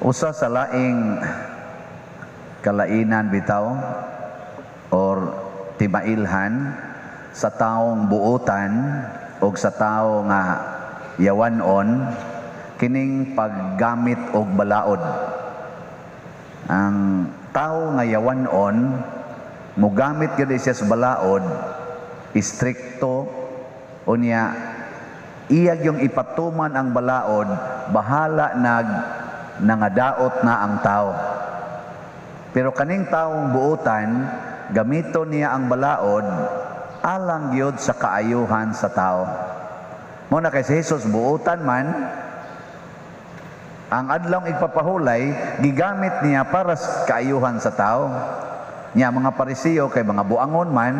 Usa sa laing kalainan bitaw or timailhan sa taong buotan o sa tao nga yawanon, kining paggamit og balaod. Ang tao nga yawanon, mugamit gyud siya sa balaod, istrikto unya, iya yung ipatuman ang balaod, bahala nag nangadaot na ang tao. Pero kaning taong buotan, gamito niya ang balaod alang gyud sa kaayuhan sa tao. Mao na kay si Jesus buotan man, ang adlawng igpapahulay gigamit niya para sa kaayuhan sa tao. Nya mga Parisiyo kay mga buangon man,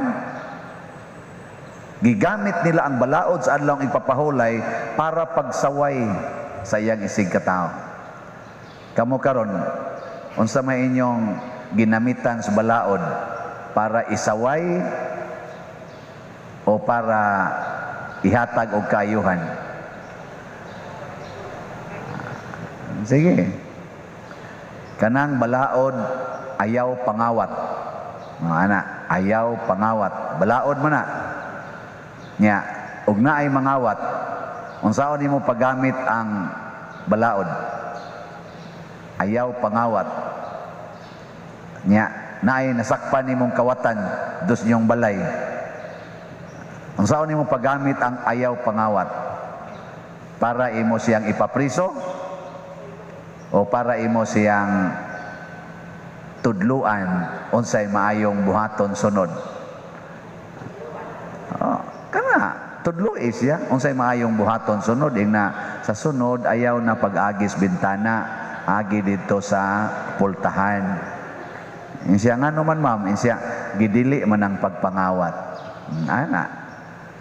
gigamit nila ang balaod sa adlawng igpapahulay para pagsaway sa iyang isig katao. Kamo karon, unsa may inyong ginamitan sa balaod, para isaway o para ihatag og kaayuhan? Sige. Kanang balaod, ayaw pangawat. Mga ana, ayaw pangawat. Balaod man na. Nya, ug naay mangawat, unsaon nimo paggamit ang balaod? Ayaw pangawat. Nya, naay nasakpan nimong kawatan dos inyong balay. Unsaon nimo paggamit ang ayaw pangawat? Para imo siyang ipapriso o para imo siyang tudluan unsay maayong buhaton sunod? Oh, kana tudloi siya unsay maayong buhaton sunod, ing na sa sunod ayaw na pag-agis bintana, agi dito sa pultahan. Insiya, ngano man, ma'am? Insiya, gidili man ang pagpangawat. Ana.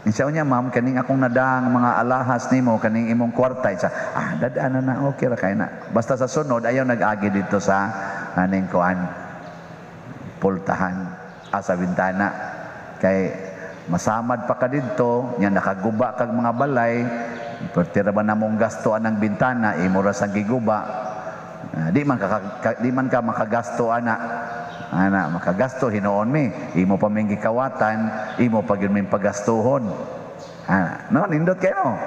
Insiya, unya ma'am, kaning akong nadaang mga alahas nimo, kaning imong kwarta. Insiya, dadaan na na, okay ra kay na. Basta sa sunod ayaw nag-agi dito sa aning kuan, pultahan, sa bintana. Kay masamad pa ka didto, nya nakaguba kag mga balay, pertira ba namong gasto anang bintana, imo ra sang giguba. Di man ka makagasto ana. Ana, makagasto hinuon mi, imo pa ming gikawatan, imo pa gyud ming pagastuhon. Ana, no, nindot kayo.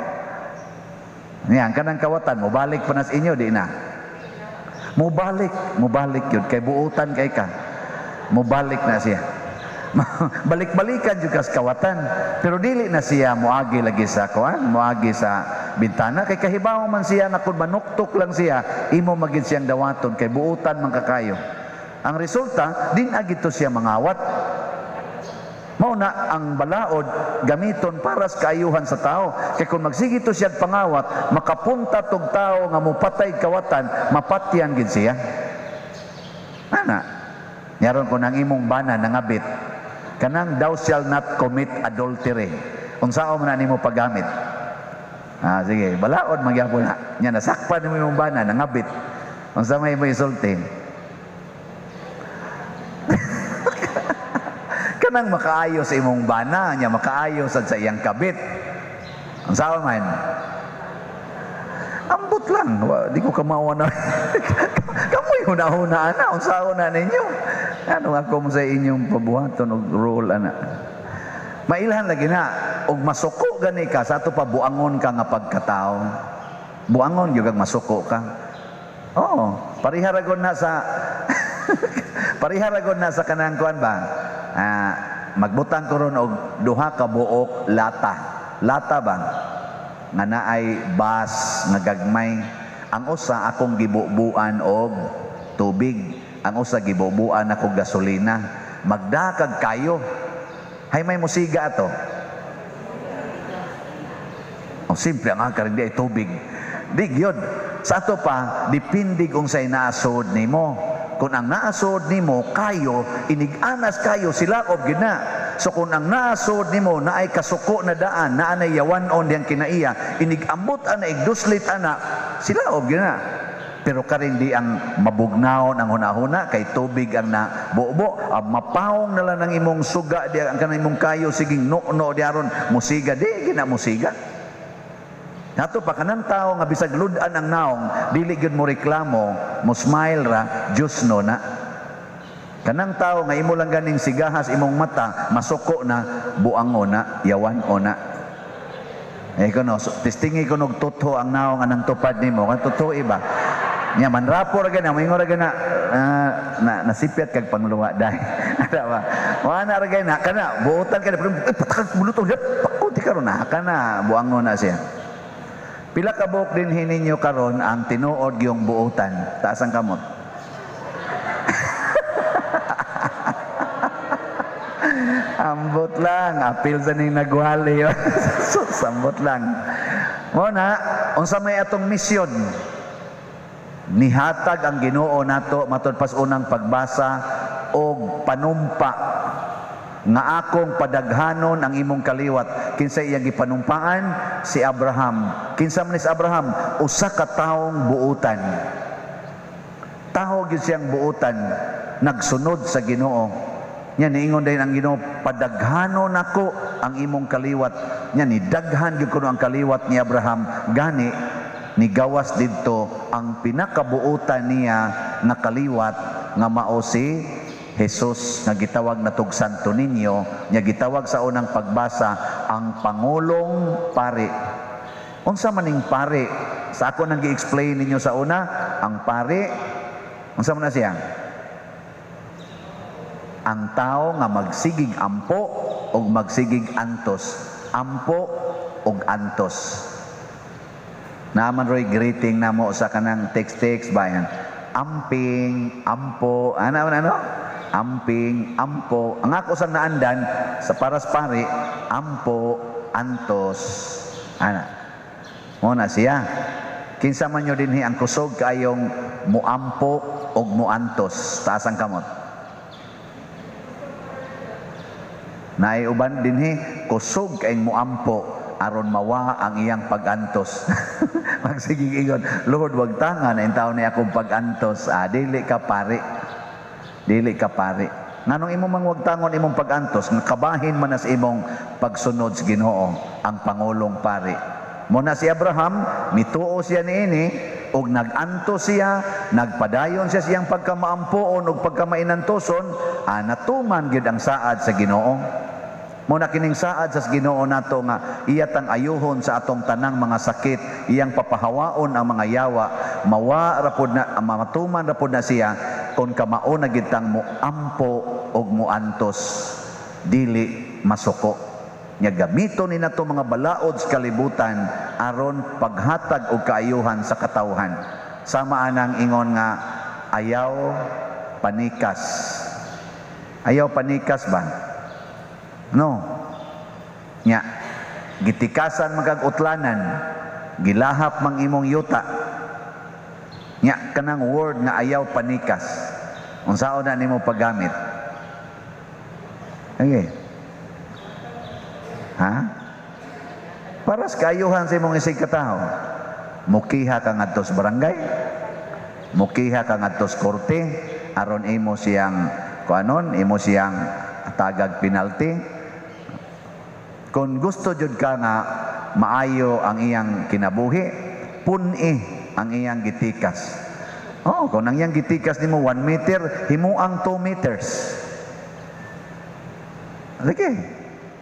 Niya, ang kanang kawatan, mobalik pa nas inyo, di na. Mobalik, mobalik yun, kay buutan kay ka. Mobalik na siya. Balik-balikan jud kas kawatan, pero dili na siya moagi lagi sa kuan, moagi sa bintana, kay kahibaw man siya na kung manuktok lang siya, imo magid siyang dawaton kay buutan man kakayo. Ang resulta, din agito siya mangawat. Mao na ang balaod gamiton para sa kaayuhan sa tao. Kay kung magsige to siya pangawat, makapunta tog tao nga mopatay kawatan, mapatyan gid siya. Ana, nyaron ko nang imong bana nangabit, kanang "Thou shall not commit adultery." Unsaon man na nimo paggamit? Ah, sige, balaod magyapon na. Nya nasakpan nimo imong bana nangabit. Unsa may mo isulti? Kanang makaayo sa imong bana, nya makaayo sad sa iyang kabit. Unsaon man? Ambot lang, di ko kamawa na. Kamoy huna-huna ana, unsaon na ninyo? Ano ako mo sa inyong pabuhaton og role ana? Mailhan lagi na og masuko gani ka sa ato pa, buangon ka nga pagkatao. Buangon gyud kag masuko ka. Oo, pariharagon na sa kanang kuan ba? Magbutang ko ron og duha ka buok lata. Lata ba? Nga naay bas nga gagmay. Ang usa akong gibubuan og tubig. Ang usa gibubuan ako gasolina. Magdakag kayo. Hay may musiga ato. O simple ang angkar di ay tubig. Di gyud. Sa ato pa, dipindi kung say naasod nimo. Kung ang naasod nimo kayo, inig-anas kayo sila og gid na. So kung ang naasod nimo naay kasuko na daan, naa nay yawan-on diyang kinaiya, inig-ambot ana, igduslit ana, sila og gid na. Pero karin di ang mabugnaon ang hunahuna kay tubig ang nabubo, ang mapawong na lang ang imong suga di ang kanang imong kayo siging no-no di aron musiga, di gina musiga. Nato pa kanang tao nga bisag lud-an ang naong, dili gyud mo reklamo, mo smile ra, Diyos no na. Kanang tao nga imo lang ganing sigahas imong mata, masuko na, buango na, yawan o na. Eh kuno, so, testingi ko nog tutho ang naong anang tupad nimo, kan totoo iba. Nya manrapo ra gana, moingon ra gana, na nasipyat kag pangluwa dai. Ana ba? Wa na ra gana, kana buotan ka na, eh, patakag buluto, pakuti karon na, kana buango na siya. Pila ka buok dinhi ninyo karon ang tinuod yung buotan? Taas ang kamot. Ambot lang, apil sa ning nagwali. Ambot lang. Mo na, unsa may atong misyon? Nihatag ang Ginoo nato matud pas unang pagbasa og panumpa nga akong padaghanon ang imong kaliwat. Kinsa iyang gipanumpaan? Si Abraham. Kinsa man ni si Abraham? Usa ka taong buutan. Taho gyud siyang buutan, nagsunod sa Ginoo. Nya niingon dayon ang Ginoo, padaghanon nako ang imong kaliwat. Nya nidaghan gyud kuno ang kaliwat ni Abraham. Gani nigawas didto ang pinakabuutan niya nga kaliwat nga mao si Jesus nga gitawag na tug Santo Niño, nya gitawag sa unang pagbasa ang Pangulong Pari. Unsa maning pari? Sa ako nang gi-explain ninyo sa una, ang pari unsa man na siya? Ang tao nga magsigig ampo og magsigig antos. Ampo og antos. Naaman roy greeting namo sa kanang text-text bayan. Amping, ampo, ano ano? Amping, ampo. Ang ako sang naandan sa paras pari, ampo, antos. Ana. Mo na siya. Kinsa man nyo dinhi ang kusog kayong muampo og muantos. Taas ang kamot. Naay uban dinhi kusog kayong muampo aron mawa ang iyang pagantos. Magsigig ingon, Lord, wag tanga na intaw ni akong pagantos. Ah, dili ka pari. Dili ka pari. Nganong imo mang wag tangon imong pagantos, kabahin man na sa imong pagsunod sa Ginoo, ang Pangulong Pari. Mo na si Abraham, mituo siya niini og nag-antos siya, nagpadayon siya siyang pagkamaampoon ug pagkamainantoson, natuman gyud ang saad sa Ginoo. Mo na kining saad sa Ginoo nato nga iya tang ayuhon sa atong tanang mga sakit, iyang papahawaon ang mga yawa, mawa ra pod na, matuman ra pod na siya kon kamao na gid tang moampo og moantos, dili masuko. Nya gamito ni nato mga balaod sa kalibutan aron paghatag og kaayuhan sa katawhan. Sama anang ingon nga ayaw panikas. Ayaw panikas ba? No. Nya gitikasan magag-utlanan, gilahap mang imong yuta. Nya kanang word nga ayaw panikas. Unsaon na nimo paggamit? Okay. Ha? Para sa kaayuhan sa imong isig katawo. Mukiha ka ngadto sa barangay, mukiha ka ngadto sa korte, aron imo siyang kuanon, imo siyang tagag penalty. Kung gusto jud ka nga maayo ang iyang kinabuhi, pun-i ang iyang gitikas. Oh, kung ang iyang gitikas nimo 1 meter, himuang 2 meters. Sige,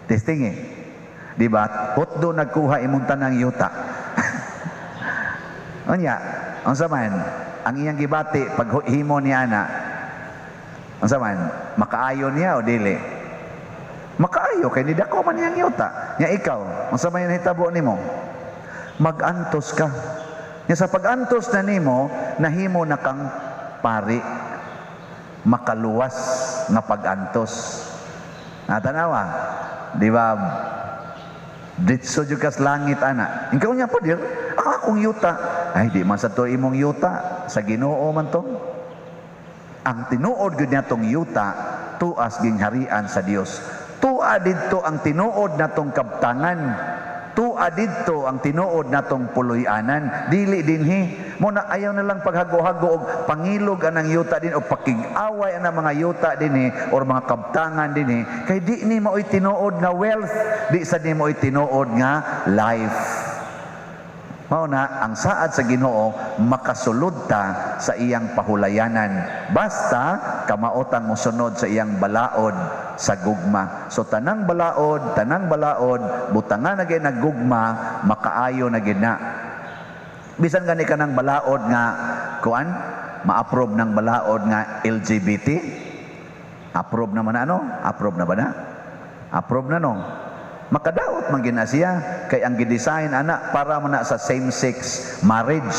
testing eh. Di ba? Hotdo nagkuha imong tanang yuta. Unya, unsa man ang iyang gibati pag himo niya ana? Unsa man, makaayo niya o dili? Makaayo kay nidako man iyang yuta. Nya ikaw, unsa man hitabo nimo? Magantos ka. Nya sa pagantos na nimo, nahimo na kang pari. Makaluwas nga pagantos. Natanawa, di ba? Ditso jud kas langit ana. Ikaw niya po dir, ang akong yuta. Ay di man sa to imong yuta, sa Ginoo man to. Ang tinuod gyud natong yuta, tuas gingharian sa Dios. Tua didto ang tinuod natong kabtangan. Tua didto ang tinuod natong puloy-anan. Dili dinhi. Mo na ayaw na lang paghago-hago og pangilog anang yuta din o pakig-away anang mga yuta dinhi or mga kabtangan dinhi kay di ni maoy tinuod nga wealth, di sa ni maoy tinuod nga life. Mao na ang saad sa Ginoo, makasulod ta sa iyang pahulayanan basta kamaotang mosunod sa iyang balaod sa gugma. So tanang balaod butangan na gyud gugma, makaayo na gyud na. Bisan gani kanang balaod nga kuan, ma-approve ng balaod nga LGBT, approve naman na, ano? Approve na ba na? Approve na, no? Makadaot man gina siya kay ang gidesign ana para man na sa same-sex marriage.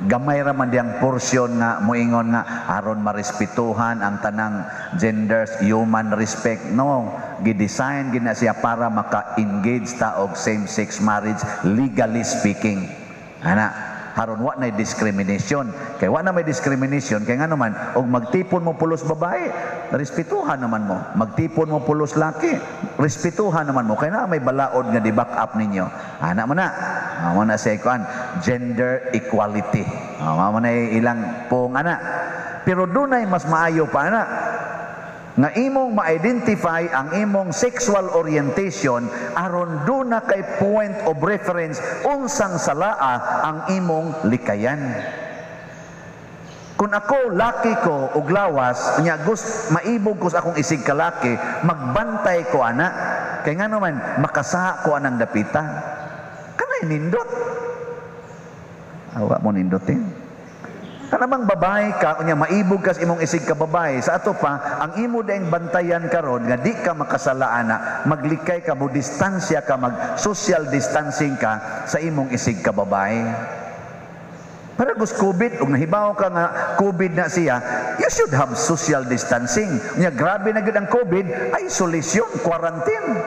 Gamay ra man diyang porsyon nga moingon nga aron marespetuhan ang tanang genders, human respect. No, gidesign gina siya para maka-engage ta og same-sex marriage, legally speaking. Ana, haron wa na discrimination. Kay wa na may discrimination kay ngano man og magtipon mo pulos babae, respetuhan naman mo. Magtipon mo pulos laki, respetuhan naman mo. Kay na may balaod nga di back up ninyo. Ana man na. Mao na siya kuan, gender equality. Mao na ilang pong ana. Pero dunay mas maayo pa ana nga imong ma-identify ang imong sexual orientation aron duna kay point of reference unsang salaa ang imong likayan. Kung ako laki ko og lawas, nya gust maibog ko sa akong isig kalaki, magbantay ko ana. Kay ngano man makasaha ko anang dapita. Kanay nindot. Awa mo nindot eh. Kanang babae ka, unya maibog ka sa imong isig ka babae, sa ato pa, ang imo daing bantayan karon nga di ka makasala ana, maglikay ka mo, distansya ka, mag social distancing ka sa imong isig ka babae. Para gus COVID, ug nahibaw ka nga COVID na siya, you should have social distancing. Unya grabe na gyud ang COVID, isolation, quarantine.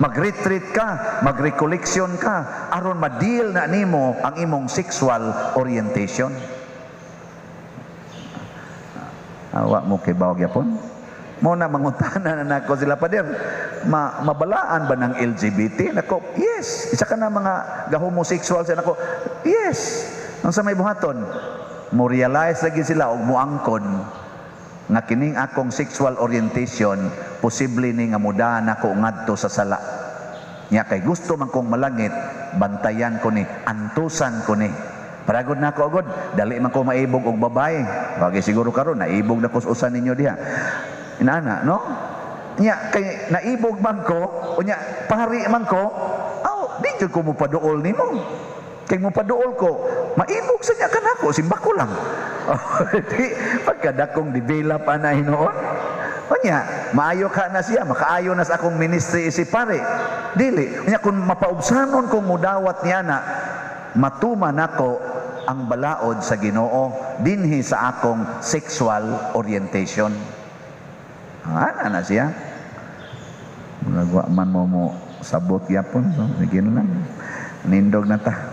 Mag-retreat ka, mag-recollection ka, aron ma-deal na nimo ang imong sexual orientation. Awa mo kay bawag yapon. Mo na mangutana na nako sila, "Pader, mabalaan ba ng LGBT?" Nako, yes. Isa ka na mga ga-homosexual siya nako. Yes. Ang sa may buhaton, mo realize lagi sila og muangkon nga kining akong sexual orientation posible ni nga mudahan nako ngadto sa sala. Nya kay gusto man kong malangit, bantayan ko ni, antusan ko ni. Paragod na ako agad, dali man ko maibog og babae. Bagay siguro karon naibog na ko sa usa ninyo diha. Inana, no? Nya kay naibog man ko, unya pari man ko, aw, di jud ko mopaduol nimo. Kay mopaduol ko, maibog sa niya kanako, simba ko lang. Di, pagkadakong develop ana hinuon. Unya, maayo ka na siya, makaayo na sa akong ministry si pare. Dili, unya kung mapaubsanon kong mudawat niya na, matuman nako ang balaod sa Ginoo dinhi sa akong sexual orientation. Ana na siya. Murag wa man mo mo sabot gyapon, so sige na lang. Nindog na ta.